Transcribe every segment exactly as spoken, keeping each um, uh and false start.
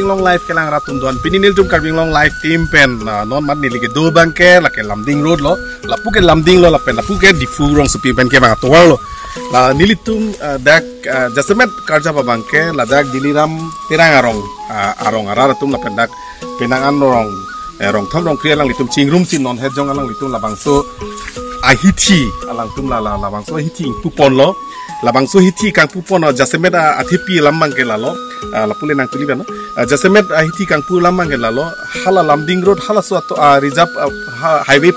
Anglong Live kelang rat atum doan. Pini nelitum Karbi Anglong Live team pen, ah, non mat neli kedo abangke lake Lumding Road lo, lapu ke Lumding lo, lapen lapu ke Diphu rongsopi pen kevang atovar lo. La nelitum, ah, dak, ah, jasemet karjap abangke ladak Diliram Terang arong, ah, arong arat atum lapen dak penang an rong, eh, rong thom rong kre alanglitum chingrumsi non het jong alanglitum labangso ahithi alangtum la, la, labangso ahithi ingpu ponlo. Labangso hithi kangpu pon, ah, jasemet, ah, athepi alam abangke lalo. Ah, lapu le nangtuli bano. Ah, jasemet, ah, hithi kangpu alam abangke lalo. Hala Lumding Road, halaso ato, ah, reserve, ah, ha-, highway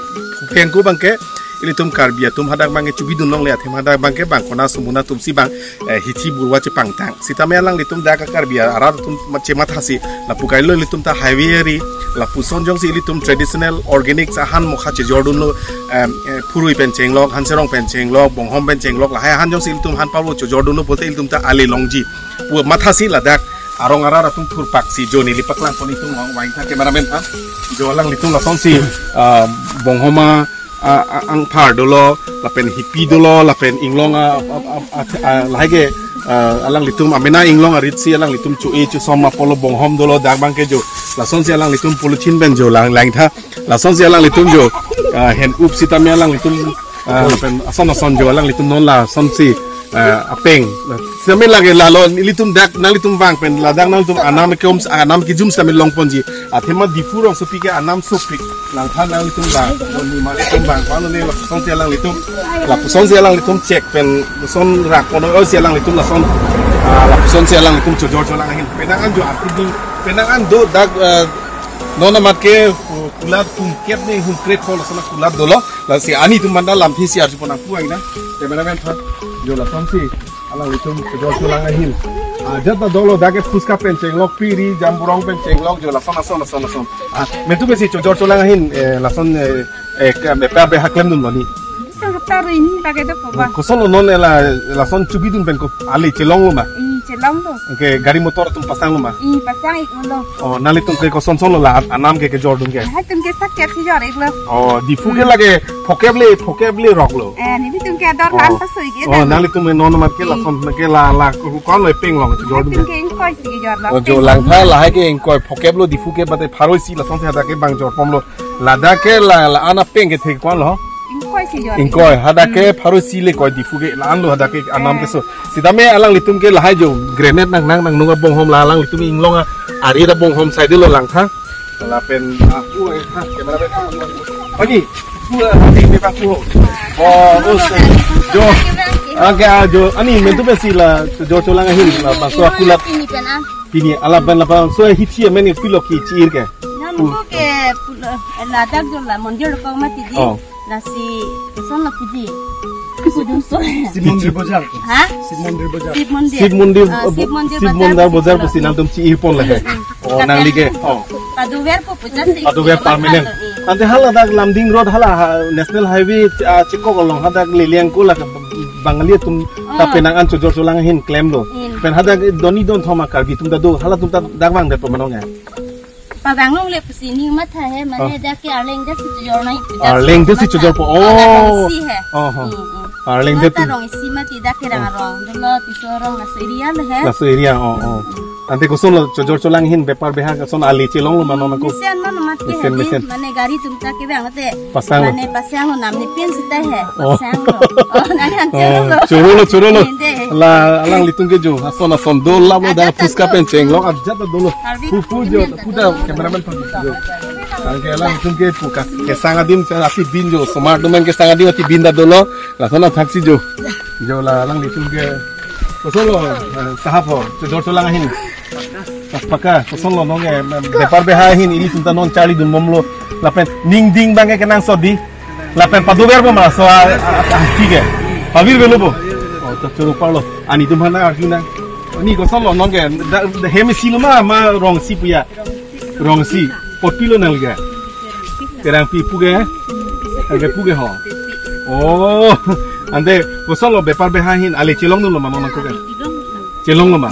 phengko abangke ilitum Karbi atum hadak abangke chubidun longle, athema hadak abangke bang kona sumuna atumsi bang, eh, hithi burwa chepangtang. Sitame alanglitum dak Karbi arat atum ma-, chemathasi, lapu kailo ilitum ta highway ri, lapuson jongsi ilitum traditional organics ahan mokha chejordunlo, em, eh, phurui pen chenglok, hanserong pen chenglok, bonghom pen chenglok, lahai ahan jongsi ilitum han pavo chejordunlo pulote ilitum ta ale longji pu mathasi ladak arong arat atum thurpaksi jo neli paklang pon itum long wain tha cameraman tha. Jo alanglitum lasonsi, ah, bonghom a, a, a, angphar dolo, lapen hipi dolo, lapen inglong a, a, a, a, a, lahai ke, ah, alanglitum amena inglong aritsi alanglitum cho-e chosom apotlo bonghom dolo, dak abangke jo. Lasonsi alanglitum polythene pen jo lang, lang tha. Lasonsi alanglitum jo, ah, hand up sitame alanglitum, ah, lapen ason ason jo alanglitum non lasonsi, ah, apeng. Sitame lake lalo ilitum dak nanglitum vang pen ladak nanglitum anam ke um, anam kejum sitame long ponji. Athema Diphu rongsopi ke anam sopik. Langtha nanglitum vang, non ni ma ilitum vang, pano ne lasonsi alanglitum, lapusonsi alanglitum chek pen son rak kono osi alanglitum lason, ah, lapusonsi alanglitum chojor cholang ahin. Penang an jo arti ding, penang an do dak, eh, non amat ke, uh, kulat hum kep ne hum krep ho lason kulat dolo. Lasi ani atum manda lamthi si arju pon nangpu aina. Cameraman tha, jo lasonsi alanglitum chojor cholang ahin. Ah, jat ta dolo dak ke phuska pen chenglok, piri jamburong pen chenglok, jo lason, lason, lason, lason. Ah, mentu pensi chojor cholang ahin, eh, lason, eh, eh, ke, bepar beha klemdunlo ni. Itu hapta rini pakai do po ba. Koson lo non ela, lason chubidun pen ko ale chelonglo ma? I, chelonglo. Oke, gari motor atum pasanglo ma? I, pasang-iklo. Oh, nanglitum ke kosonson lo la anam ke kejordun ke? Lahai atum ke sak kep si jor-iklo. Oh, Diphu ke lake phokep le, phokep le roklo. Eh, nelitum ke ador lan pasoi ke. Oh, nanglitum non amat ke lason ke la, la ko-an lo penglong chejordun ke? Lahai atum ke ingkoi si kejorlo. Oh, jo langtha lahai ke ingkoi, phokep lo Diphu ke bate pharo isi lasonsi hadak ke bang jor ponlo. Ladak ke la, la ana peng ke thek ko-an lo? Ingkoi si jor. Ingkoi, hadak ke pharo isi le koi Diphu ke, la-an lo hadak ke anam keso. Sitame alanglitum ke lahai jo, granite nang, nang, nang nunga bonghom la alanglitum inglong a, ari ra bonghom side lo langtha. Lapen, ah, pu, eh, ha, cameraman. Ani, pu, eh, ini pa pu. Oh, us, jo. Oke, ah, jo, ani mentu pensi la, jo cholang ahin, la, bangso akulat. Ini pen, ah. Pini, ala pen la bangso hithi amen pilo ke chi-ir ke. Nam ko ke pulo, ladak jo la mondir ko mati di. Oh. Lasi, koson la puji. Puji so. Shiv Mandir Bazar. Ha? Shiv Mandir Bazar. Shiv Mandir. Shiv Mandir, ah, bo-, Shiv Mandir Shiv Bazar Mandir puji Bazar lo. Pusi nangtum chi-ir pon le he. Hmm, hmm. Oh, nang like. Oh. Padover po puja si. Padover permanent. Hmm. Ante hala dak Lumding Road hala ha-, National Highway, ah, chekok along hadak leliang ko la Bangali atum ta penang an chojor cholang ahin klemlo. Hmm. Pen hadak doni don thoma Karbi atum ta do, halatum ta dak vang det po manong ya. Pavang longle pusi ning matha he, mane dak ke Arleng dak si chojor nai. Arleng dak si chojor po. Oh, oh, dak rong isi he. Oh, oh. Hmm, hmm. Arleng dak ta rong isi mati dak ke rong arong. Dolo Tisorong laso area lo he. Laso area, oh, oh. Ante koson lo chojor cholang ahin bepar beha koson ale chelonglo ma non ko? Mesen ma non mat ke mesen, he di, mesen. Mane gari atum ta ke bang te. Pasang lo. Mane pasang lo nam ni pin sita he. Oh. Pasang lo. Oh, nang han choro lo. Choro lo, choro lo. Inde. La alanglitum ke jo, ason ason dolo dak phuska pen chenglok, ajat dolo. Pu pu jo, pu ta cameraman pu jo. Tangke alanglitum ke pu ka, kesang adim, sa ati bin jo, smart domen kesang adim ati bin ta dolo. Lason athaksi jo. Jo la alanglitum ke. Koson lo, eh, sahap ho, chojor cholang ahin. Paka, koson lo nonke, eh, bepar beha ahin, ilitum ta non charlidun bomlo. Lapen, ning ding abangke kenangsot di. Lapen padover po ma, so, ah, ah, ah, thik he. Pavir velo po. Oh, to choro parlo. Ani atum aphan arju nang. Ani koson lo nonke, da, da hem isi lo ma, ma rong isi pu ya. Rong isi. Potpi lo nang liga. Terangpi pu ke? Ante pu ke ho. Oh, ante koson lo bepar beha ahin ale chelongdunlo ma non ko ke? Chelonglo ma.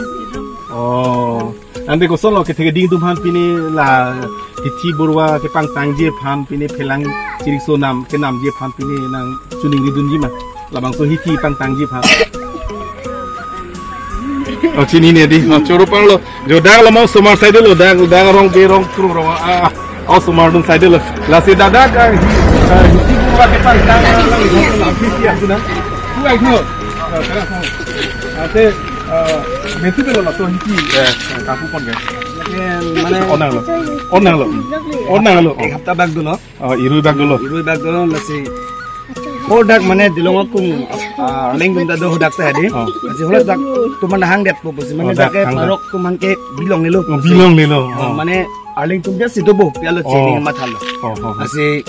Oh. Ante koson lo kethe keding atum aphan pini la hithi burwa kepangtangji aphan pini phelang chirikso nam kenamji aphan pini nang choningri dunji ma. Labangso hithi pangtangji aphan. Oh, chinine dei. Oh, choro parlo. Jo dak lo mau osomar side lo, dak, dak rong ke rong kru rong. Ah, ah. Osomar dun side lo. Lasi dak dak, ah, hi-, ah, hiti kru ba ke pan tang, ah, lang, lang, lang, hiti aku na. Ku ai ku. Ah, sekarang aku. Ate, ah, metu belo laso hiti. Eh, kapu pon ke. Mane, oh, nanglo. Oh, nanglo. Oh, nanglo. Ek hapta bak dolo. Oh, irui bak dolo. Irui bak dolo, lasi. Hodak mane dilong akum, ah, arleng atum ta do hodak ta hadi. Oh. Lasi hodak atum mane hangdetpo pusi mane, oh, dak dak ke hangdet. Parok atum ke bilonglelo. Oh, bilonglelo. Oh, oh. Mane arleng atum dia situ bo, pialo, oh, sini mathalo. Oh, oh, oh. Lasi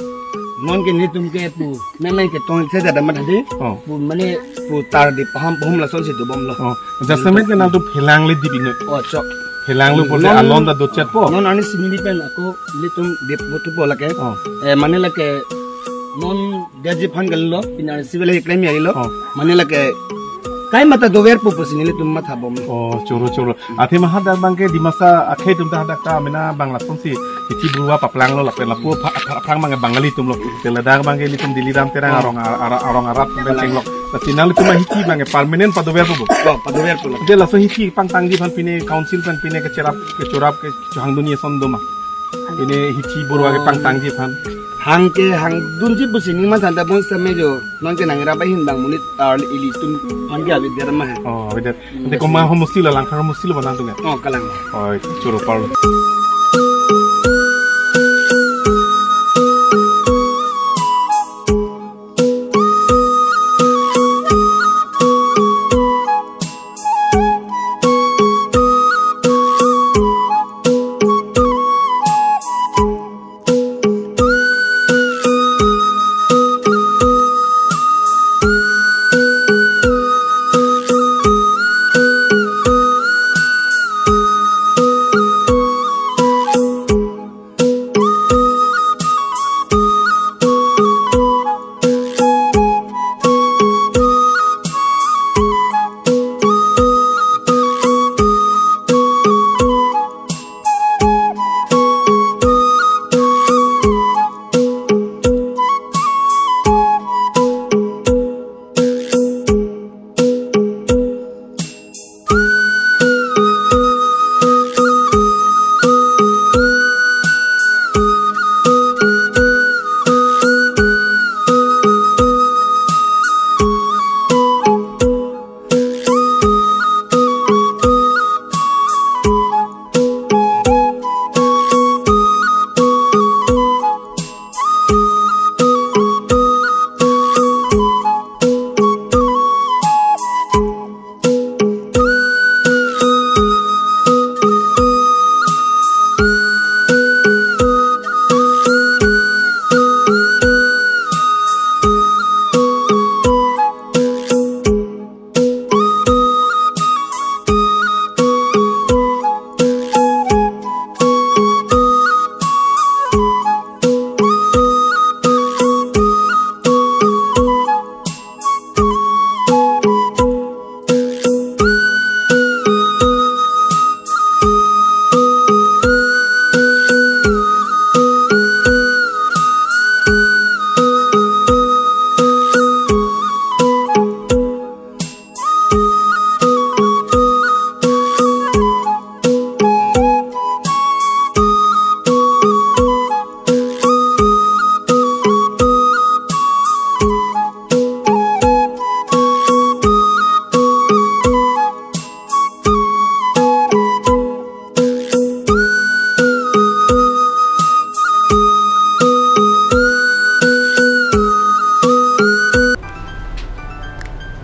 non ke nelitum ke pu, memang ke tong ke ada mat hadi. Oh. Pu mane pu tar di paham paham lason situ bomlo. Oh. Jasemet ke nangtum phelang le di bine. Oh, chok. Phelang lo pulote, non, alon ta dochetpo. Non arni sini di pen ako ilitum dip butu po lake. Oh. Eh, mane lake non dia ji aphan kalilo, pini arni sibele klem ya ilo. Oh. Mane lake kaima ta doverpo pusi nelitum mathabom. Oh, choro, choro. Athema hadak abang ke Dimasa akhei atum ta hadak ta mena bang lasonsi hiti burwa paplanglo lapen lapu pha-, pha-, phang abang ke Bangali atumlo. Te ladak abang ke ilitum Diliram Terang, oh, arong a-, ara-, arong arat pen chenglok. Lasi nanglitum hiti abang ke permanent padoverpo bo. Oh, padoverpo lo. Te laso hiti pangtangji aphan pine council pen pine kecherap, kechorap, kechehang dun ason doma. Pine hiti burwa ke pangtangji aphan. Hang ke hang dunji pusi ning matha ta bonsitame jo. Non ke nangrap ahin abang monit arlo ilitum aphan ke avedetma he. Oh, avedet. Ante komat ahormu si lo, Langkhat ahormu si lo ba nangtum ke? Oh, kalang. Oi, choro parlo.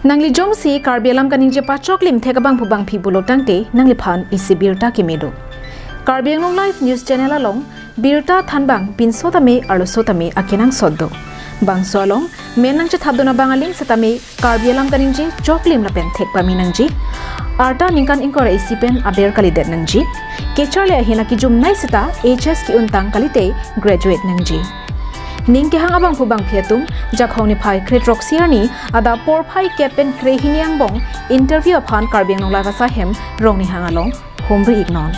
Nangli jongsi Karbi alam kaningje pachoklim thek abangphu bangphi pulo tangte nangliphan isi birta keme do. Karbi Anglong Live News Channel along birta thanbang pinso tame arloso tame akenangsot do. Bangso along men nangchethapdun abang aling setame Karbi alam kaningje choklim lapen thek pame nangji. Arta ningkan ingkoi ra isi pen aber kalidet nangji. Kecharli ahin akejumnei seta H S ke-untang kalite graduate nangji. Ning kehang abangphu bangphi atum, Jakhong niphai kre-throksi arni adap porphai kep pen krehini angbong interview aphan Karbi Anglong Live asai hem Rongnihang along humri iknon.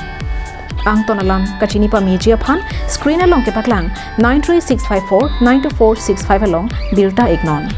Angton alam kachini pameji aphan screen along kepaklang nine three six five four nine two four six five along birta iknon.